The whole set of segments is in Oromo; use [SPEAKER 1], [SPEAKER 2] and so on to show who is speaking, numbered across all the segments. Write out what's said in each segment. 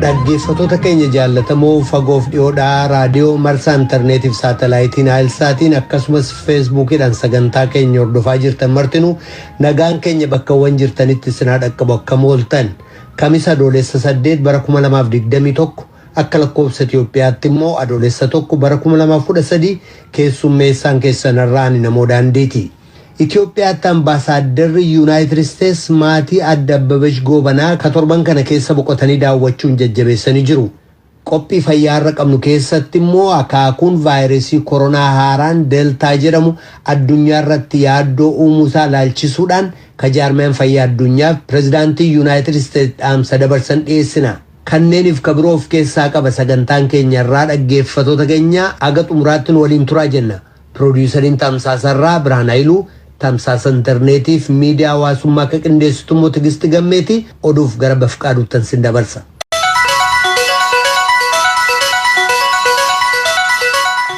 [SPEAKER 1] Dhaggeeffattoota keenya jaallatamoo fagoof dhiyoodhaa raadiyoo marsaa intarneetiif saatalaayitiin Naayilsaatiin akkasumas feesbuukiidhaan sagantaa keenya hordofaa jirtan martinuu nagaan keenya bakkawwan jirtanitti isinaa dhaqqabu akkam ooltan. Kamisa Adoolessa 8 bara 2021 akka lakkoofsa Itoophiyaatti immoo Adoolessa 1 bara 2013 keessummeessaan keessan irraa ani namoo daandiiti. Itoophiyaatti ambaasaaddarri Yuunaayitid Isteets maatii Aadde Abbabesh Goobanaa ka torban kana keessa boqotanii daawwachuun jajjabeessanii jiru. Qophii fayyaa har'a qabnu keessatti immoo akaakuun vaayirasii koronaa haaraan Deeltaa jedhamu addunyaa irratti yaaddoo uumuu isaa ilaalchisuudhaan ka jaarmiyaan fayyaa addunyaaf pirezidaantii Yuunaayitid Isteets dhaamsa dabarsan dhiyeessina. Kanneeniif ka biroo of keessaa qaba sagantaan keenya irraa dhaggeeffatoota keenya haga xumuraatti nu waliin turaa jenna. Piroodiyusariin tamsaasarraa Birhaan Hayiluu tamsaasa intarneetiif miidiyaa hawaasummaa akka qindeessitu immoo Tigisti Gammeeti oduuf gara Bafqaaduuttan sin dabarsa.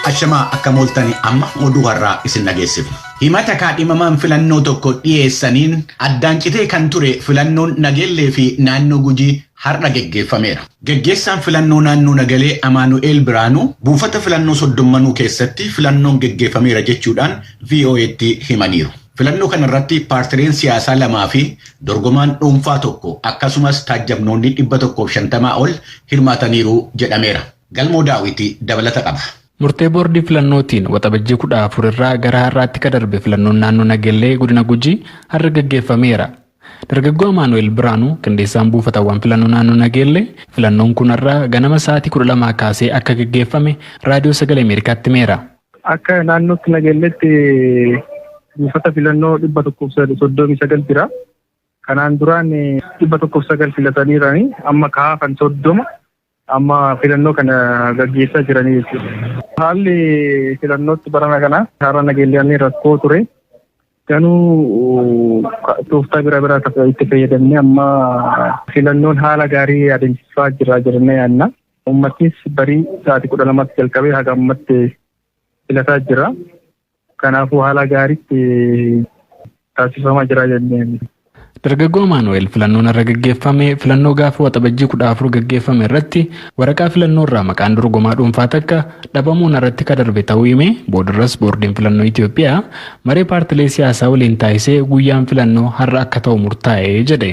[SPEAKER 2] Ashamaa akka mooltanii amma oduu har'aa isin dhageessifna. Himata kaadhimamaan filannoo tokko dhiyeessaniin addaan citee kan ture filannoon Nageellee fi naannoo Gujii har'a geggeeffameera. Geggeessaan filannoo naannoo Nagalee Amaanu'eel Biraanuu buufata filannoo soddommanuu keessatti filannoon geggeeffameera jechuudhaan VOA'tti himaniiru. Filannoo kanarratti paartileen siyaasaa lamaa fi dorgomaan dhuunfaa tokko akkasumas taajjabnoonni 150 ol hirmaataniiru jedhameera. Galmoo Daawiti dabalata qaba.
[SPEAKER 3] Murtee boordii filannootiin Waxabajjii 14 irraa gara har'aatti ka darbe filannoon naannoo Nagellee godina Gujii har'a gaggeeffameera. Dargaggoo Amaanu'eel Biraanuu qindeessaan buufatawwan filannoo naannoo Nageellee filannoon kun har'a ganama sa'aatii 12 kaasee akka gaggeeffame raadiyoo sagalee Ameerikaatti himeera.
[SPEAKER 4] Akka naannootti Nageelleetti buufata filannoo 139 jira. Kanaan duraan 109 filataniirani amma kaafan 30 amma filannoo kana gaggeessaa jiranii jechuudha. Haalli filannootti barana kana har'a Nageelleen rakkoo ture. Ganuu tooftaa bira biraa itti fayyadamnee amma filannoon haala gaarii adeemsisaa jira jennee yaadna. Uummatnis barii sa'aatii 12tti jalqabee haga ammatti filataa jira. Kanaafuu haala gaariitti taasifamaa jira jennee.
[SPEAKER 3] Dargaggoo Amaanu'eel filannoon irra gaggeeffame filannoo gaafa Waxabajjii 14 gaggeeffame irratti waraqaa filannoo irraa maqaan dorgomaa dhuunfaa takka dhabamuun irratti ka darbe ta'uu hime boodarras boordiin filannoo Itoophiyaa maree paartilee siyaasaa waliin taasisee guyyaan filannoo har'a akka ta'u murtaa'e jedhe.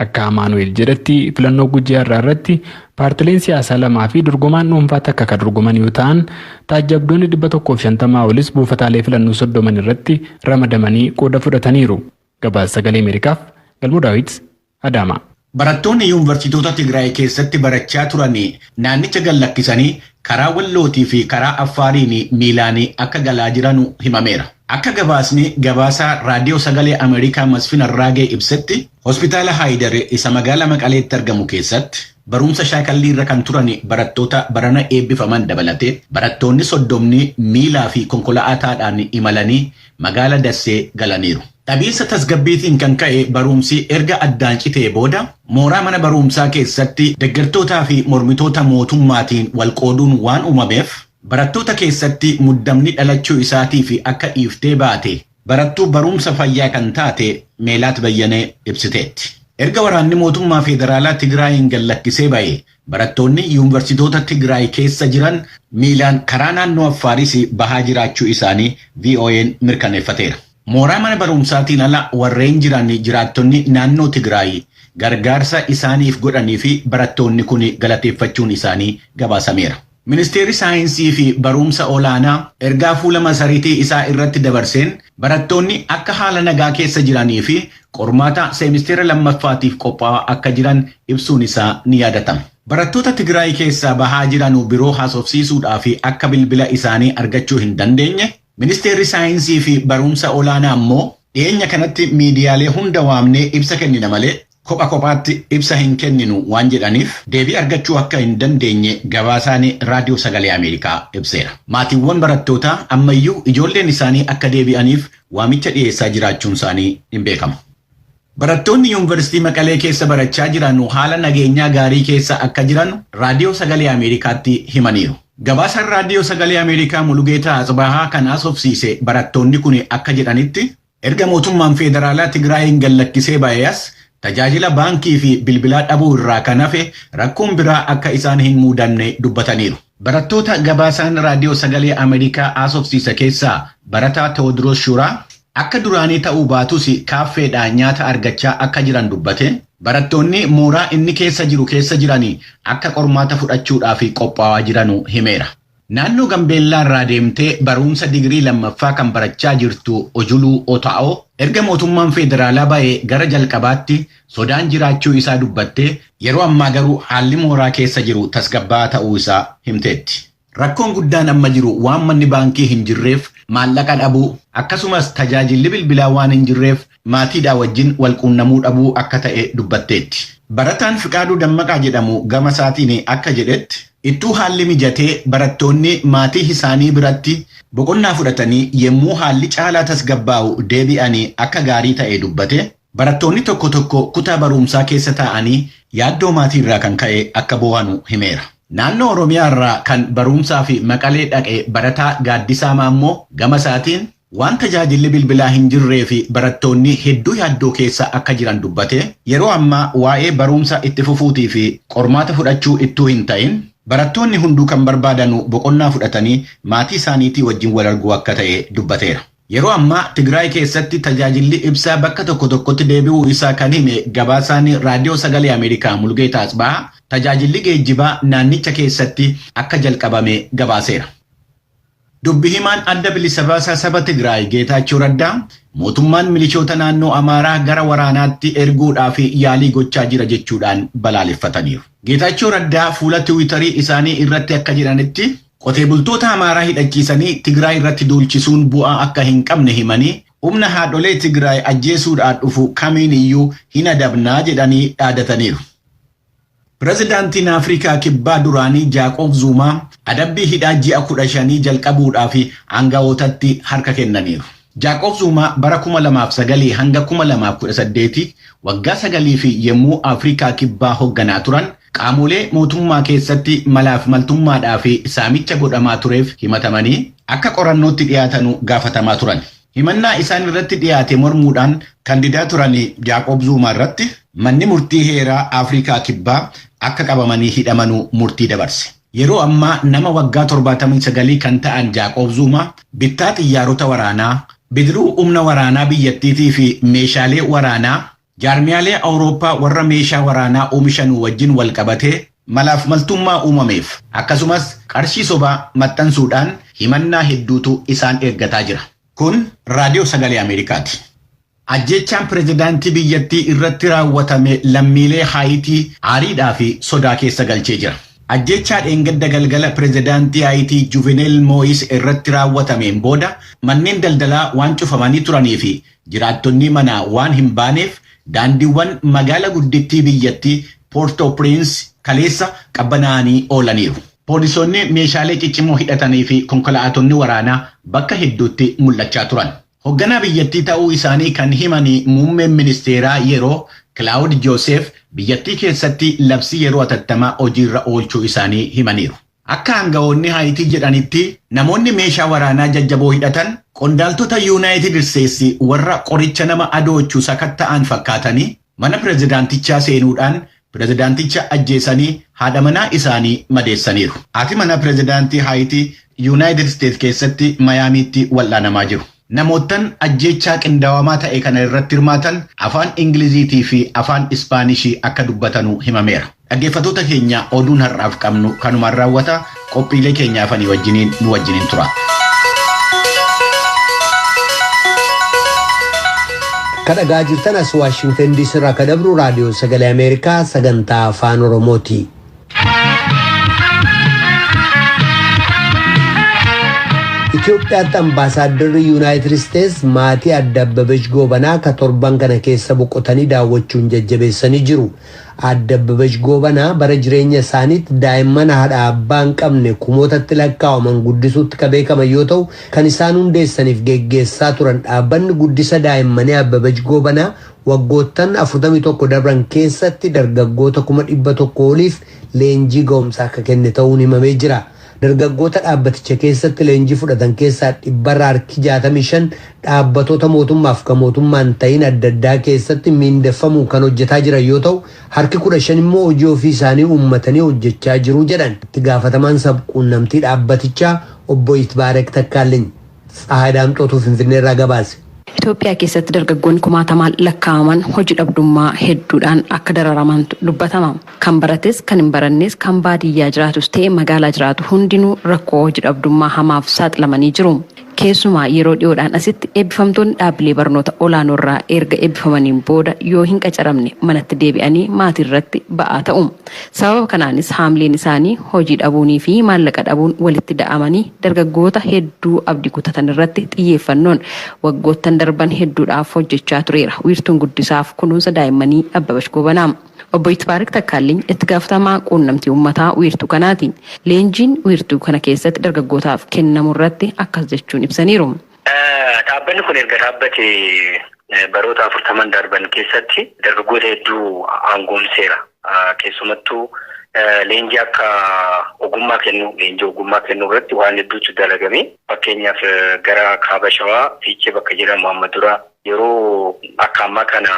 [SPEAKER 3] Akka Amaanu'eel jedhetti filannoo Gujii har'aa irratti paartileen siyaasaa lamaa fi dorgomaan dhuunfaa takka ka dorgoman yoo ta'an taajjabdoonni 150 olis buufataalee filannoo 30 irratti ramadamanii qooda fudhataniiru. Gabaasa sagalee Ameerikaaf Galmoo Daawit Adaamaa.
[SPEAKER 2] Barattoonni yuunivarsiitota Tigraay keessatti barachaa turan naannicha gad lakkisanii karaa Wallootii fi karaa Affaariin miilaan akka galaa jiran himameera. Akka gabaasni gabaasaa raadiyoo sagalee Ameerikaa Masfin Arraagee ibsetti hospitaala Haayidar isa magaalaa Maqaleetti argamu keessatti barumsa shaakallii irra kan turan barattoota barana eebbifaman dabalatee barattoonni 30 miilaa fi konkolaataadhaan imalanii magaala Dassee galaniiru. Dhabiinsa tasgabbiitiin kan ka'e barumsi erga addaan citee booda mooraa mana barumsaa keessatti deeggartootaa fi mormitoota mootummaatiin wal qooduun waan uumameef barattoota keessatti muddamni dhalachuu isaatii fi akka dhiiftee baate barattuu barumsa fayyaa kan taate Meelaat Bayyanee ibsiteetti. Erga waraanni mootummaa federaalaa Tigraayin gad lakkisee ba'e barattoonni yuunivarsiitoota Tigraay keessa jiran miilaan karaa naannoo Affaaris bahaa jiraachuu isaanii VOA'n mirkaneeffateera. Mooraa mana barumsaatiin ala warreen jiran jiraattonni naannoo Tigraay gargaarsa isaaniif godhanii fi barattoonni kun galateeffachuun isaanii gabaasameera. Ministeerri saayinsii fi barumsa olaanaa ergaa fuula masariitii isaa irratti dabarseen barattoonni akka haala nagaa keessa jiranii fi qormaata seemisteera lammaffaatiif qophaa'aa akka jiran ibsuun isaa ni yaadatama. Barattoota Tigraay keessaa bahaa jiran biroo haasofsiisuudhaaf akka bilbila isaanii argachuu hin dandeenye Ministeerri saayinsii fi barumsa olaanaa immoo dhiyeenya kanatti miidiyaalee hunda waamnee ibsa kennina malee kopha kophaatti ibsa hin kenninu waan jedhaniif deebii argachuu akka hin dandeenye gabaasaan raadiyoo sagalee Ameerikaa ibseera. Maatiiwwan barattootaa ammayyuu ijoolleen isaanii akka deebi'aniif waamicha dhiyeessaa jiraachuun isaanii hin beekamu. Barattoonni yuunivarsiitii Maqalee keessa barachaa jiran haala nageenyaa gaarii keessa akka jiran raadiyoo sagalee Ameerikaatti himaniiru. Gabaasaan raadiyoo sagalee Ameerikaa Mulugeetaa Atsbahaa kan haasofsiise barattoonni kun akka jedhanitti erga mootummaan federaalaa Tigraayin gad lakkisee ba'ee as Tajaajila baankii fi bilbilaa dhabuu irraa kan hafe rakkoon biraa akka isaan hin muudanne dubbataniiru. Barattoota gabaasaan raadiyoo sagalee Ameerikaa haasofsiise keessaa barataa Tewoodiroos Shuraa akka duraanii ta'uu baatus kaaffeedhaa nyaata argachaa akka jiran dubbate. Barattoonni mooraa inni keessa jiru keessa jiran akka qormaata fudhachuudhaaf qophaa'aa jiranu himeera. Naannoo Gambeellaa irraa deemtee barumsa digirii lammaffaa kan barachaa jirtu Ojuluu Otaa'oo erga mootummaan federaalaa ba'ee gara jalqabaatti sodaan jiraachuu isaa dubbattee yeroo ammaa garuu haalli mooraa keessa jiru tasgabbaa'aa ta'uu isaa himteetti. Rakkoon guddaan amma jiru waan manni baankii hin jirreef maallaqa dhabuu akkasumas tajaajilli bilbilaa waan hin jirreef maatiidhaa wajjin wal quunnamuu dhabuu akka ta'e dubbatteetti. Barataan Fiqaaduu Dammaqaa jedhamu gama isaatiin akka jedhetti ittuu haalli mijatee barattoonni maatii isaanii biratti boqonnaa fudhatanii yommuu haalli caalaa tasgabbaa'u deebi'anii akka gaarii ta'e dubbate barattoonni tokko tokko kutaa barumsaa keessa taa'anii yaaddoo maatii irraa kan ka'e akka boo'anu himeera. Naannoo Oromiyaa irraa kan barumsaa fi Maqalee dhaqe barataa Gaaddisaa Maammoo gama isaatiin waan tajaajilli bilbilaa hin jirree fi barattoonni hedduu yaaddoo keessa akka jiran dubbate yeroo ammaa waa'ee barumsa itti fufuutii fi qormaata fudhachuu ittuu hin ta'in barattoonni hunduu kan barbaadanu boqonnaa fudhatanii maatii isaaniitii wajjin wal arguu akka ta'e dubbateera. Yeroo ammaa Tigraay keessatti tajaajilli ibsaa bakka tokko tokkotti deebi'uu isaa kan hime gabaasaan raadiyoo sagalee Ameerikaa Mulgeetaa Asbahaa tajaajilli geejjibaa naannicha keessatti akka jalqabame gabaaseera. Dubbi himaan adda bilisa baasaa saba Tigraay Geetaachoo Raddaa mootummaan milishoota naannoo Amaaraa gara waraanaatti erguudhaaf yaalii gochaa jira jechuudhaan balaaleffataniiru. Geetaachoo Raddaa fuula Tiwiitarii isaanii irratti akka jedhanitti qotee bultoota Amaaraa hidhachiisanii Tigraay irratti duulchisuun bu'aa akka hin qabne himanii humna haadholee Tigraay ajjeesuudhaan dhufu kamiin iyyuu hin adabnaa jedhanii dhaadataniiru. Pireezidaantiin Afrikaa Kibbaa duraanii Jaaqoob Zuumaa adabbii hidhaa ji'a 15 jalqabuudhaaf aangawootatti harka kennaniiru. Jaaqoob Zuumaa bara 2009 hanga 2018 waggaa sagalii fi yommuu Afrikaa Kibbaa hoogganaa turan qaamolee mootummaa keessatti malaaf maltummaadhaa fi saamicha godhamaa tureef himatamanii akka qorannootti dhiyaatanu gaafatamaa turan. Himannaa isaan irratti dhiyaate mormuudhaan kandidaa turan Jaaqoob Zuumaa irratti manni murtii heeraa Afrikaa Kibbaa akka qabamanii hidhamanuu murtii dabarse. Yeroo ammaa nama waggaa 79 kan ta'an Jaaqoob Zuumaa bittaa xiyyaarota waraanaa, bidiruu humna waraanaa biyyattiitii fi meeshaalee waraanaa jaarmiyaalee Awurooppaa warra meeshaa waraanaa oomishan wajjin wal qabatee malaaf maltummaa uumameef akkasumas qarshii sobaa maxxansuudhaan himannaa hedduutu isaan eeggataa jira. Kun raadiyoo sagalee Ameerikaati. Ajjechaan pireezidaantii biyyattii irratti raawwatame lammiilee Haayitii aariidhaa fi sodaa keessa galchee jira. Ajjechaa dheengadda galgala pireezidaantii Haayitii Juveneel Mooyis irratti raawwatameen booda manneen daldalaa waan cufamanii turanii fi jiraattonni manaa waan hin baaneef daandiiwwan magaala guddittii biyyattii Poortoo Piriins kaleessa qabbanaa'anii oolaniiru. Poolisoonni meeshaalee ciccimoo hidhatanii fi konkolaatonni waraanaa bakka hedduutti mul'achaa turan. Hoogganaa biyyattii ta'uu isaanii kan himan muummeen ministeeraa yeroo Kilaawud Joosef biyyattii keessatti labsii yeroo atattamaa hojiirra oolchuu isaanii himaniiru. Akka aangawoonni Haayitii jedhanitti namoonni meeshaa waraanaa jajjaboo hidhatan qondaaltota Yuunaayitid Isteetsi warra qoricha nama adoochu sakatta'an fakkaatanii mana pireezidaantichaa seenuudhaan pireezidaanticha ajjeesanii haadha manaa isaanii madeessaniiru. Haati mana pireezidaantii Haayitii Yuunaayitid Isteetsi keessatti Mayaamiitti wal'aanamaa jiru. Namoottan ajjechaa qindaawamaa ta'e kana irratti hirmaatan afaan Ingiliziitii fi afaan Ispaanishii akka dubbatanu himameera. Dhaggeeffattoota keenya oduun har'aaf qabnu kanumaan raawwata qophiilee keenyaafanii wajjiniin nu wajjiniin tura.
[SPEAKER 1] Kan dhagaa jirtan as Waashingtan DC irraa kan dabru raadiyoo sagalee Ameerikaa sagantaa afaan Oromooti. Itoophiyaatti ambaasaadarri Yuunaayitid Isteets maatii Aadde Abbabech Goobanaa ka torban kana keessa boqotanii daawwachuun jajjabeessanii jiru. Aadde Abbabech Goobanaa bara jireenya isaaniitti daa'imman haadha abbaa hin qabne kumootatti lakkaa'aman guddisuutti ka beekaman yoo ta'u kan isaan hundeessaniif geggeessaa turan dhaabbanni guddisa daa'immanii Abbabech Goobanaa waggoottan 41 darban keessatti dargaggoota 100,000 oliif leenjii ga'umsaa akka kenne ta'uun himamee jira. Dargaggoota dhaabbaticha keessatti leenjii fudhatan keessaa dhibbarraa harki 65 dhaabbatoota mootummaaf kan mootummaan ta'in adda addaa keessatti miindeffamuun kan hojjetaa jiran yoo ta'u, harki 15 immoo hojii ofii isaanii uummatanii hojjechaa jiru jedhan itti gaafatamaan sabquunnamtii dhaabbatichaa Obbo Itbaarek Takkaaliny. Tsahaay Daamxootuu Finfinneerraa gabaase.
[SPEAKER 5] Itoophiyaa keessatti dargaggoonni kumaatamaan lakkaa'aman hojii dhabdummaa hedduudhaan akka dararamantu dubbatama. Kan barates, kan hin barannes, kan baadiyyaa jiraatus ta'e magaalaa jiraatu hundinuu rakkoo hojii dhabdummaa hamaaf saaxilamanii jiru. Keessumaa yeroo dhiyoodhaan asitti eebbifamtoonni dhaabbilee barnoota olaanoorraa erga eebbifamaniin booda yoo hin qacaramne manatti deebi'anii maatiirratti ba'aa ta'u. Sababa kanaanis haamleen isaanii hojii dhabuunii fi maallaqa dhabuun walitti da'amanii dargaggoota hedduu abdii kutatan irratti xiyyeeffannoon waggoottan darban hedduudhaaf hojjechaa tureera. Wiirtuun guddisaaf kunuunsa daa'immanii Abbabash Goobanaa. Obbo Itbaarik Takkaalliin itti gaafatamaa quunnamtii uummataa wiirtuu kanaati. Leenjiin wiirtuu kana keessatti dargaggootaaf kennamu irratti akkas jechuun ibsaniiru.
[SPEAKER 6] Dhaabbanni kun erga dhaabbate baroota 40 darban keessatti dargaggoota hedduu aangoomseera. Keessumattuu leenjii akka ogummaa kennu, leenjii ogummaa kennu irratti waan hedduutu dalagame. Fakkeenyaaf, gara kaaba Shawaa, Fiichee bakka jedhamu, amma dura yeroo akka ammaa kana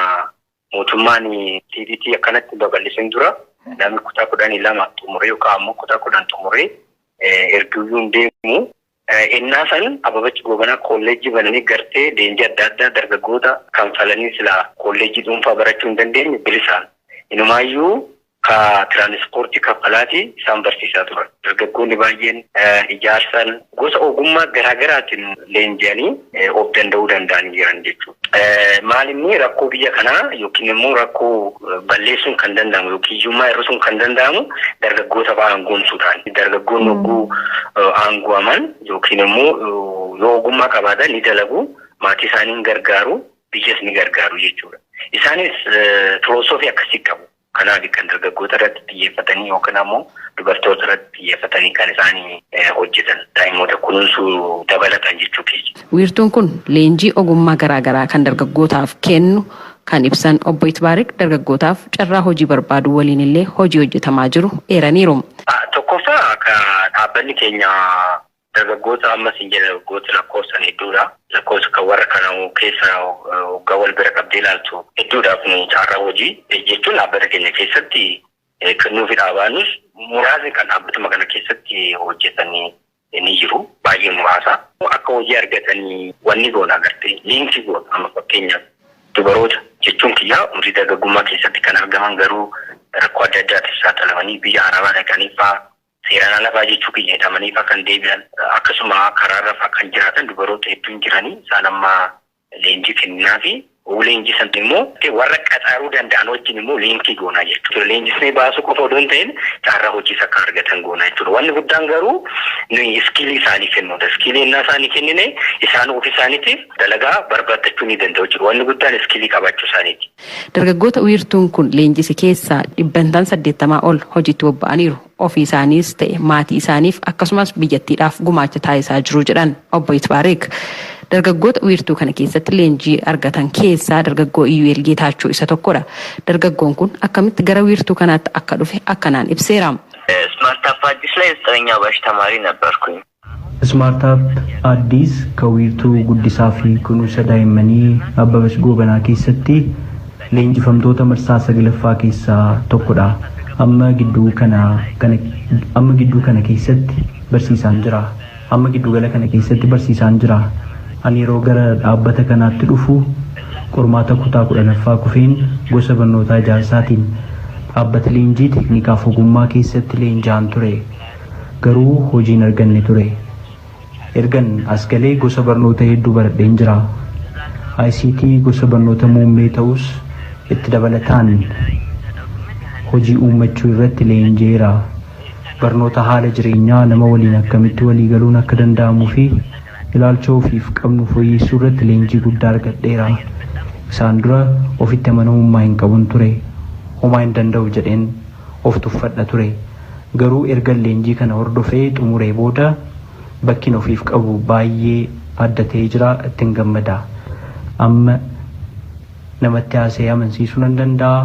[SPEAKER 6] mootummaan TVT akkanatti babal'isuun dura, namni kutaa 12 xumuree yookaan ammoo kutaa 10 xumuree erguyyuu hin deemu. Innaa san Ababachi Goobanaa kolleejjii bananii gartee leenjii adda addaa dargaggoota kanfalanii silaa kolleejjii dhuunfaa barachuu hin dandeenye bilisaan. Inumaayyuu ka tiraanispoortii kaffalaati isaan barsiisaa turan. Dargaggoonni baay'een ijaarsan gosa ogummaa garaagaraatiin leenji'anii of danda'uu danda'anii jiran jechuudha. Maal inni rakkoo biyya kanaa yookiin immoo rakkoo balleessuun kan danda'amu yookiin hiyyummaa hir'isuun kan danda'amu dargaggoota aangoomsuudhaan. Dargaggoonni hogguu aangooman yookiin immoo yoo ogummaa qabaatan ni dalagu, maatii isaanii ni gargaaru, biyyas ni gargaaru jechuudha. Isaanis filosoofii akkasii qabu. Kanaaf kan dargaggoota irratti xiyyeeffatanii yookiin ammoo dubartoota irratti xiyyeeffatanii kan isaan hojjetan, daa'imoota kunuunsuu dabalatan jechuu keessa.
[SPEAKER 5] Wiirtuun kun leenjii ogummaa garaagaraa kan dargaggootaaf kennu kan ibsan Obbo Itbaarik, dargaggootaaf carraa hojii barbaaduu waliin illee hojii hojjetamaa jiru eeraniiru.
[SPEAKER 6] Tokkoffaa, dhaabbanni keenya dargaggoota ammas hin jedhe, dargaggoota lakkoofsan hedduudha. Lakkoofsa kan warra kana keessa waggaa wal bira qabdee ilaaltu hedduudha. Kun carraa hojii jechuun dhaabbata keenya keessatti kennuufi dhaabaanus muraasni kan dhaabbatuma kana keessatti hojjetanii ni jiru. Baay'ee muraasa. Akka hojii argatanii wanni goona agartee liinkii goona. Amma fakkeenyaaf, dubaroota jechuun kiyyaa umrii dargaggummaa keessatti kan argaman garuu rakkoo adda addaatiif saaxilamanii biyya arabaa dhaqanii fa'aa, seeraan ala fa'aa jechuu kiyya, hidhamanii fa'aa kan deebi'an, akkasuma karaarra fa'aa kan jiraatan dubaroota hedduun jiranii, isaan amma leenjii kennaa fi leenjii san immoo warra qaxaruu danda'an wajjin immoo liinkii goonaa jechuudha. Leenjisnee baasuu qofa odoo hin ta'in carraa hojiis akka argatan goonaa jechuudha. Wanni guddaan garuu nuyi iskiilii isaanii kennuudha. Iskiilii innaa isaanii kennine isaan ofii isaaniitiif dalagaa barbaaddachuu ni danda'u jechuudha. Wanni guddaan iskiilii qabaachuu isaaniiti.
[SPEAKER 5] Dargaggoota wiirtuun kun leenjise keessaa dhibbantaan 80 ol hojiitti bobba'aniiru. Ofii isaaniis ta'e maatii isaaniif akkasumas biyyattiidhaaf gumaacha taasisaa jiru jedhan Obbo Itbaarik. Dargaggoota wiirtuu kana keessatti leenjii argatan keessaa dargaggoo Iyyu'eel Geetaachoo isa tokkodha. Dargaggoon kun akkamitti gara wiirtuu kanaatti akka dhufe akkanaan ibseera.
[SPEAKER 7] ስማርት አፕ አዲስ ላይ ዘጠነኛ ባች ተማሪ ነበርኩኝ።
[SPEAKER 8] ስማርት አፕ አዲስ ka wiirtuu guddisaa fi kunuunsa daa'immanii Abbabach Goobanaa keessatti leenjifamtoota marsaa saglaffaa keessaa tokkodha. Amma gidduu kana keessatti barsiisaan jira. Amma giddugala kana keessatti barsiisaan jira. Ani yeroo gara dhaabbata kanaatti dhufu qormaata kutaa 10ffaa kufeen gosa barnootaa ijaarsaatiin dhaabbata leenjii teeknikaaf ogummaa keessatti leenji'aan ture. Garuu hojii hin arganne ture. Ergan as galee gosa barnoota hedduu baradheen jira. ICT gosa barnoota muummee ta'us itti dabalataan hojii uummachuu irratti leenji'eera. Barnoota haala jireenyaa nama waliin akkamitti walii galuun akka danda'amuu fi ilaalcha ofiif qabnu fooyyessuu irratti leenjii guddaa argadheera. Isaan dura ofitti amanamummaa hin qabun ture. Homaa hin danda'u jedheen of tuffadha ture. Garuu erga leenjii kana hordofee xumuree booda bakkin ofiif qabu baay'ee adda ta'ee jira, ittiin gammada. Amma namatti haasa'ee amansiisuu nan danda'a.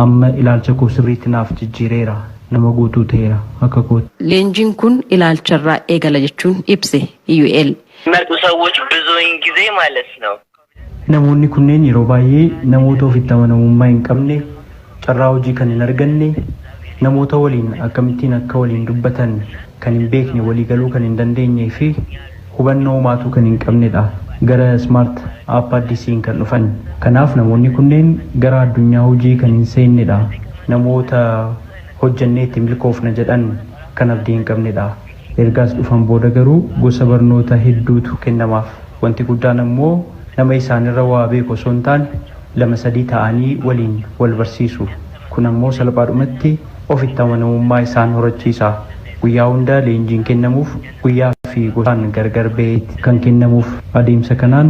[SPEAKER 8] Amma ilaalcha koo sirriitti naaf jijjiireera. Nama guutuu ta'eera akka kootti.
[SPEAKER 5] Leenjiin kun ilaalcharraa eegala jechuun ibse UL.
[SPEAKER 7] መጡ ሰዎች ብዙውን ጊዜ ማለት ነው
[SPEAKER 8] Namoonni kunneen yeroo baay'ee namoota ofitti amanamummaa hin qabne, carraa hojii kan hin arganne, namoota waliin akkamittiin akka waliin dubbatan kan hin beekne, waliigaluu kan hin dandeenyee fi hubannoo homaatuu kan hin qabnedha. Gara Smart Up Addisiin kan dhufan. Kanaaf namoonni kunneen gara addunyaa hojii kan hin seennedha. Namoota hojjannee itti milkoofna jedhan kan abdii hin qabnedha. Ergaas dhufan booda garuu gosa barnoota hedduutu kennamaaf. Wanti guddaan ammoo nama isaanirra waa beeku osoo hin taane lama sadii ta'anii waliin wal barsiisu. Kun ammoo salphaadhumatti ofitti amanamummaa isaan horachiisa. Guyyaa hunda leenjiin kennamuuf guyyaa fi gosaan gargar ba'ee kan kennamuuf adeemsa kanaan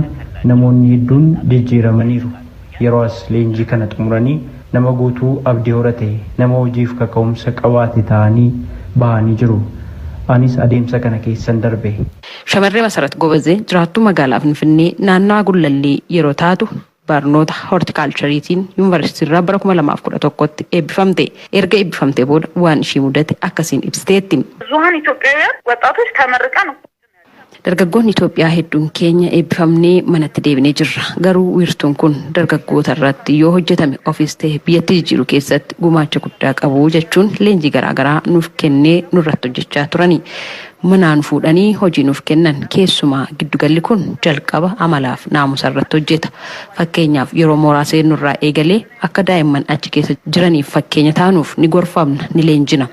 [SPEAKER 8] namoonni hedduun jijjiiramaniiru. Yeroo as leenjii kana xumuranii nama guutuu abdii horate, nama hojiif kaka'umsa qabaate ta'anii bahanii jiru. Anis adeemsa kana keessan darbe.
[SPEAKER 5] Shamarree Masarat Gobazee jiraattuu magaalaa Finfinnee naannawaa Gullallee yeroo taatu barnoota hortikaalchariitiin yuunivarsiitii irraa bara 2011tti eebbifamte. Erga eebbifamte booda waan ishii mudate akkasiin ibsiteetti.
[SPEAKER 9] ብዙሀን ኢትዮጵያውያን ወጣቶች ተመርቀን
[SPEAKER 5] Dargaggoonni Itoophiyaa hedduun keenya eebbifamnee manatti deebinee jirra. Garuu wiirtuun kun dargaggoota irratti yoo hojjetame ofiis ta'e biyyatti jijjiiruu keessatti gumaacha guddaa qabu jechuun leenjii garaagaraa nuuf kennee nurratti hojjechaa turani. Manaan fuudhanii hojii nuuf kennan. Keessumaa giddugalli kun jalqaba amalaaf naamusa irratti hojjeta. Fakkeenyaaf yeroo mooraa seennurraa eegalee akka daa'imman achi keessa jiraniif fakkeenya taanuuf ni gorfamna, ni leenjina.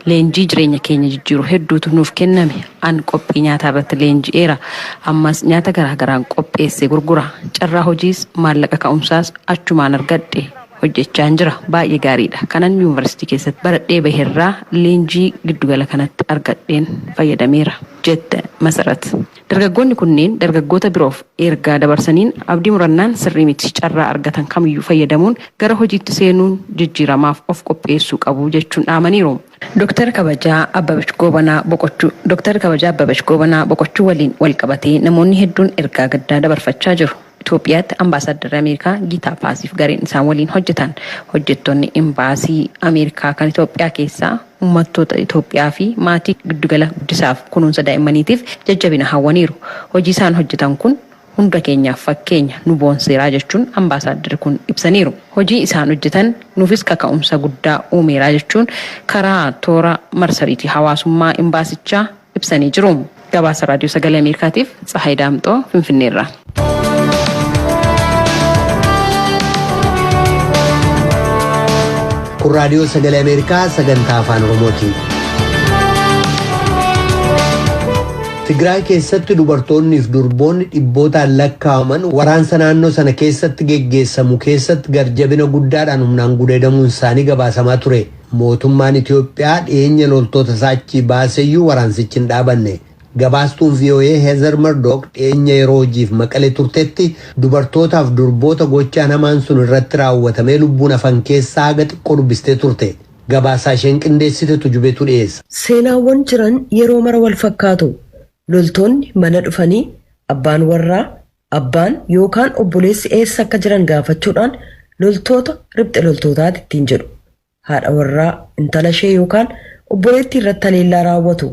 [SPEAKER 5] Leenjii jireenya keenya jijjiiru hedduutu nuuf kenname. An qophii nyaataa irratti leenji'eera. Ammas nyaata garaagaraan qopheessee gurgura. Carraa hojiis maallaqa ka'umsaas achumaan argadhe hojjechaan jira. Baay'ee gaariidha. Kanan yuunivarsiitii keessatti baradhee baherraa leenjii giddugala kanatti argadheen fayyadameera jette Masarat. Dargaggoonni kunneen dargaggoota biroof ergaa dabarsaniin abdii murannaan sirrii miti, carraa argatan kamiyyuu fayyadamuun gara hojiitti seenuun jijjiiramaaf of qopheessuu qabu jechuun dhaamaniiru. Dooktar Kabajaa Abbabach Goobanaa boqochuu waliin wal qabatee namoonni hedduun ergaa gaddaa dabarfachaa jiru. Itoophiyaatti ambaasaaddarri Ameerikaa Giitaa Paasiif gareen isaan waliin hojjetan, hojjettoonni imbaasii Ameerikaa kan Itoophiyaa keessaa uummattoota Itoophiyaa fi maatii giddugala guddisaaf kunuunsa daa'immaniitiif jajjabina hawwaniiru. Hojii isaan hojjetan kun hunda keenyaaf fakkeenya, nu boonseeraa jechuun ambaasaaddarri kun ibsaniiru. Hojii isaan hojjetan nuufis kaka'umsa guddaa uumeeraa jechuun karaa toora marsariitii hawaasummaa imbaasichaa ibsanii jiru. Gabaasa Raadiyoo Sagalee Ameerikaatiif Tsahaay Daamxoo Finfinneerra.
[SPEAKER 1] Kun Raadiyoo Sagalee Ameerikaa sagantaa Afaan Oromooti. Tigraay keessatti dubartoonni fi durboonni dhibbootaan lakkaa'aman waraansa naannoo sana keessatti geggeessamu keessatti garjabina guddaadhaan humnaan gudeedamuun isaanii gabaasamaa ture. Mootummaan Itoophiyaa dhiyeenya loltoota isaa achii baaseyyuu waraansichi hin dhaabanne. Gabaastuun VOA Heezer Murdoch dhiyeenya yeroo hojiif Maqalee turtetti dubartootaaf durboota gochaan hamaan sun irratti raawwatamee lubbuun hafan keessaa haga xiqqoo dubbistee turte. Gabaasaa isheen qindeessite Tujubeetu dhiyeessa.
[SPEAKER 10] Seenaawwan jiran yeroo mara wal fakkaatu. Loltoonni mana dhufanii abbaan warraa, abbaan yookaan obboleessi eessa akka jiran gaafachuudhaan loltoota riphxe loltootaati ittiin jedhu. Haadha warraa, intala ishee yookaan obboleettii irratti haleellaa raawwatu.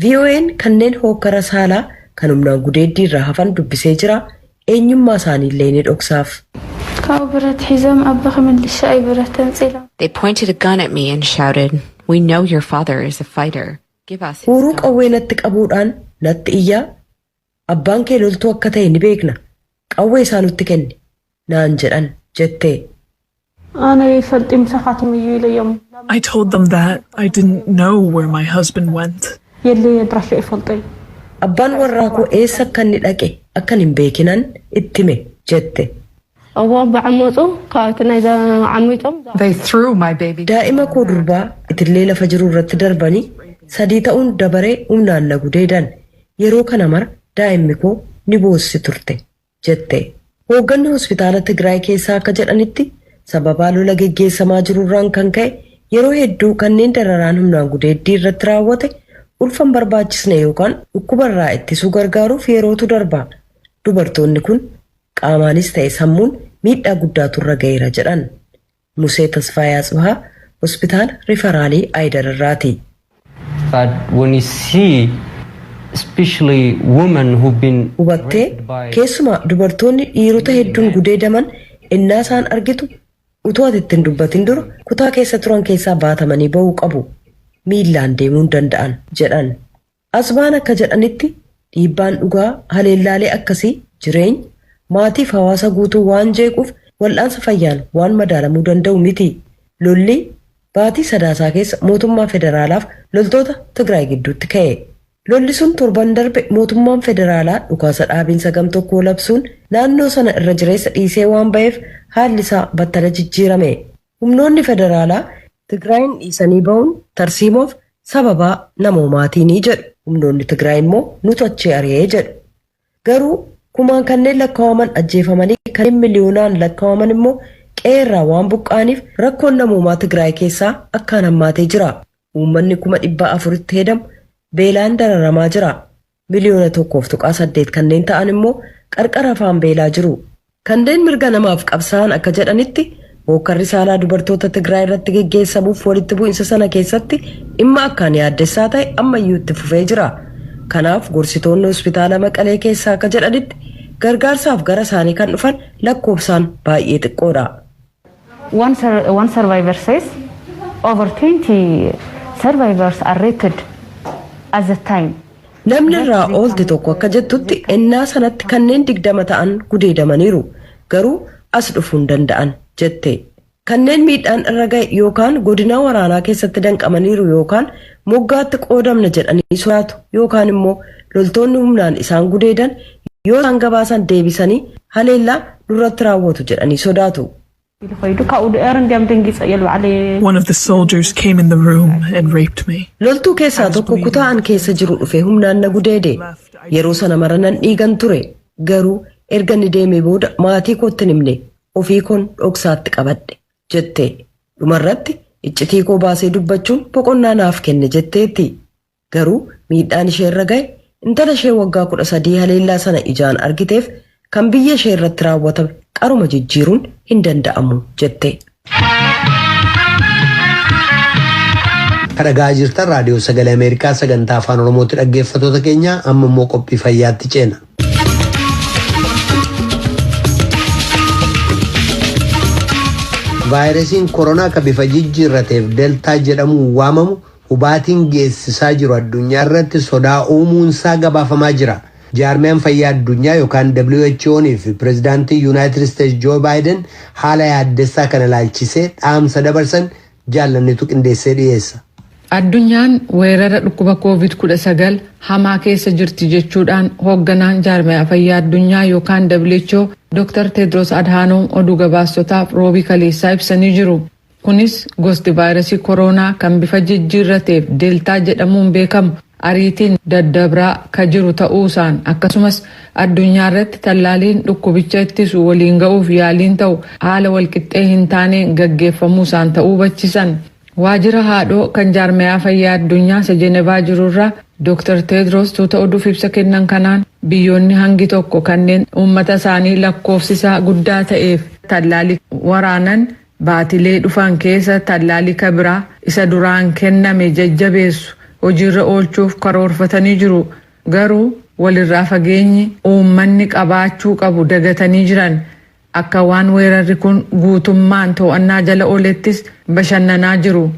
[SPEAKER 10] VOA'n kanneen hookkara saalaa kan humnaan gudeeddii irraa hafan dubbisee jira. Eenyummaa isaaniillee ni dhoksaaf.
[SPEAKER 11] They pointed a gun at me and shouted, "We know your father is a fighter. Give us his
[SPEAKER 10] Huuruu
[SPEAKER 11] gun."
[SPEAKER 10] qawwee natti qabuudhaan natti iyyaa, "Abbaan kee loltuu akka ta'e ni beekna. Qawwee isaa nutti kenni," naan jedhan jette.
[SPEAKER 12] I told them that I didn't know where my husband went.
[SPEAKER 10] Abbaan warraa koo eessa akka inni dhaqe akkan hin beekinan itti hime jette.
[SPEAKER 13] They threw my baby.
[SPEAKER 10] Daa'ima koo durbaa itillee lafa jiru irratti darbanii sadii ta'uun dabaree humnaan na gudeedan. Yeroo kana mara daa'imni koo ni boossi turte jette. Hoogganni hospitaala Tigraay keessaa akka jedhanitti sababaa lola geggeessamaa jirurraan kan ka'e yeroo hedduu kanneen dararaan humnaan gudeeddii irratti raawwate ulfa hin barbaachisne yookaan dhukkubarraa ittisuu gargaaruuf yerootu darba. Dubartoonni kun qaamaanis ta'e sammuun miidhaa guddaatu irra ga'eera jedhan. Musee Tasfaayaa Tsibahaa Hospitaala Riferaalii Aayidar irraati.
[SPEAKER 14] But when you see, especially women who've been
[SPEAKER 10] Hubattee, keessumaa dubartoonni dhiirota hedduun gudeedaman ennaa isaan argitu, utuu ati ittiin dubbatin dura kutaa keessa turan keessaa baatamanii ba'uu qabu. Miillaan deemuu hin danda'an jedhan. Asbaan akka jedhanitti, dhiibbaan dhugaa haleellaalee akkasii jireenya maatiif hawaasa guutuu waan jeequuf wal'aansa fayyaan waan madaalamuu danda'u miti. Lolli baatii Sadaasaa keessa mootummaa federaalaaf loltoota Tigraay gidduutti ka'e. Lolli sun torban darbe mootummaan federaalaa dhukaasa dhaabiinsa gam tokkoo labsuun naannoo sana irra jireessa dhiisee waan ba'eef haalli isaa battala jijjiirame. Humnoonni federaalaa Tigraayin dhiisanii ba'uun tarsiimoof sababaa namoomaatiinii jedhu. Humnoonni Tigraay immoo nutu achii ari'ee jedhu. Garuu kumaan kanneen lakkaa'aman ajjeefamanii, kanneen miliyoonaan lakkaa'aman immoo qe'eerraa waan buqqa'aniif rakkoon namoomaa Tigraay keessaa akkaan hammaatee jira. Uummanni 400,000tti hedamu beelaan dararamaa jira. 1.8 miliyoona kanneen ta'an immoo qarqara afaan beelaa jiru. Kanneen mirga namaaf qabsaa'an akka jedhanitti, hookkarri saalaa dubartoota Tigraay irratti geggeessamuuf walitti bu'insa sana keessatti dhimma akkaan yaaddessaa ta'e ammayyuu itti fufee jira. Kanaaf gorsitoonni hospitaala Maqalee keessaa akka jedhanitti, gargaarsaaf gara isaanii kan dhufan lakkoofsaan baay'ee xiqqoodha.
[SPEAKER 15] One survivor says over 20 survivors are raped at the time.
[SPEAKER 10] Namni irraa oolte tokko akka jettutti, ennaa sanatti kanneen 20 ta'an gudeedamaniiru, garuu as dhufuu hin danda'an jette. Kanneen miidhaan irra ga'e yookaan godina waraanaa keessatti danqamaniiru yookaan moggaatti qoodamna jedhanii sodaatu yookaan immoo loltoonni humnaan isaan gudeedan yoo isaan gabaasan deebisanii haleellaa nurratti raawwatu jedhanii sodaatu.
[SPEAKER 12] One of the soldiers came in the room and raped me.
[SPEAKER 10] Loltuu keessaa tokko kutaa an keessa jiru dhufee humnaan na gudeede. Yeroo sana mara nan dhiigan ture. Garuu erga inni deemee booda maatii kootti hin himne, ofii koon dhoksaatti qabadhe jette. Dhumarratti iccitii koo baasee dubbachuun boqonnaa naaf kenne jetteetti. Garuu miidhaan ishee irra ga'e intala ishee waggaa 13 haleellaa sana ijaan argiteef kan biyya ishee irratti raawwatame qaruma jijjiiruun hin danda'amu jette.
[SPEAKER 1] Kan dhagaa jirtan Raadiyoo Sagalee Ameerikaa sagantaa Afaan Oromootti. Dhaggeeffattoota keenya, amma immoo qophii fayyaatti ceena. Vaayirasiin koronaa kan bifa jijjiirrateef Deltaa jedhamuun waamamu hubaatiin geessisaa jiru addunyaa irratti sodaa uumuunsaa gabaafamaa jira. Jaarmiyaan fayyaa addunyaa yookaan WHO'n fi pireezidaantii Yuunaayitid Isteetsi Joo Baayiden haala yaaddessaa kana ilaalchisee dhaamsa dabarsan Jaallannitu qindeessee dhiyeessa.
[SPEAKER 13] Addunyaan weerara dhukkuba COVID-19 hamaa keessa jirti jechuudhaan hoogganaan Jaarmiyaa fayyaa addunyaa yookaan WHO Dr. Tedros Adhanom oduu gabaastotaaf Roobii kaleessaa ibsanii jiru. Kunis gosti vaayirasii koronaa kan bifa jijjiirrateef Deeltaa jedhamuun beekamu ariitiin daddabraa ka jiru ta'uusaan, akkasumas addunyaa irratti tallaaliin dhukkubicha ittisu waliin ga'uuf yaaliin ta'u haala walqixxee hin taaneen gaggeeffamuusaan ta'uu hubachiisan. Waajjira haadhoo kan Jaarmiyaa fayyaa addunyaa isa Jenevaa jirurraa Dr. Tedros tuuta oduuf ibsa kennan kanaan, biyyoonni hangi tokko kanneen uummata isaanii lakkoofsisaa guddaa ta'eef tallaalii waraanan baatilee dhufan keessa tallaalii kabiraa isa duraan kenname jajjabeessu hojiirra oolchuuf karoorfatanii jiru. Garuu walirraa fageenyi uummanni qabaachuu qabu dagatanii jiran. Akka waan weerarri kun guutummaan to'annaa jala oolettis bashannanaa jiru.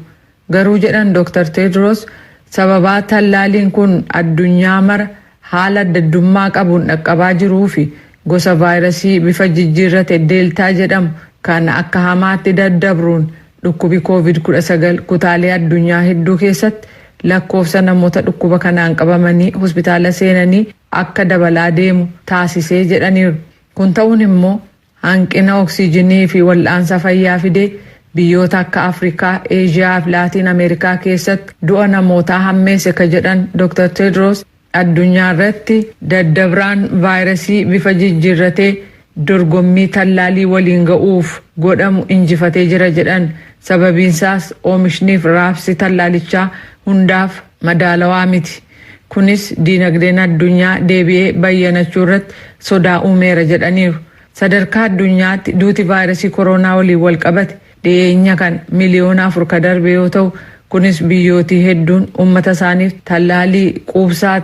[SPEAKER 13] Garuu jedhan Dr. Tedros, sababaa tallaaliin kun addunyaa mara haala addaddummaa qabuun dhaqqabaa jiruu fi gosa vaayirasii bifa jijjiirrate Deeltaa jedhamu kan akka hamaatti daddabruun dhukkubi COVID-19 kutaalee addunyaa hedduu keessatti lakkoofsa namoota dhukkuba kanaan qabamanii hospitaala seenanii akka dabalaa deemu taasisee jedhaniiru. Kun ta'uun immoo hanqina oksiijinii fi wal'aansa fayyaa fidee biyyoota akka Afrikaa, Eeshiyaa fi Laatiin Ameerikaa keessatti du'a namootaa hammeesse ka jedhan Dr. Tedros, addunyaa irratti daddabraan vaayirasii bifa jijjiirratee dorgommii tallaalii waliin ga'uuf godhamu injifatee jira jedhan. Sababiinsaas oomishniif raabsi tallaalichaa hundaaf madaalawaa miti. Kunis diinagdeen addunyaa deebi'ee bayyanachuu irratti sodaa uumeera jedhaniiru. Sadarkaa addunyaatti duuti vaayirasii koronaa waliin wal qabate dhiyeenya kan 4 miliyoona ka darbe yoo ta'u, kunis biyyootii hedduun uummata isaaniif tallaalii quubsaa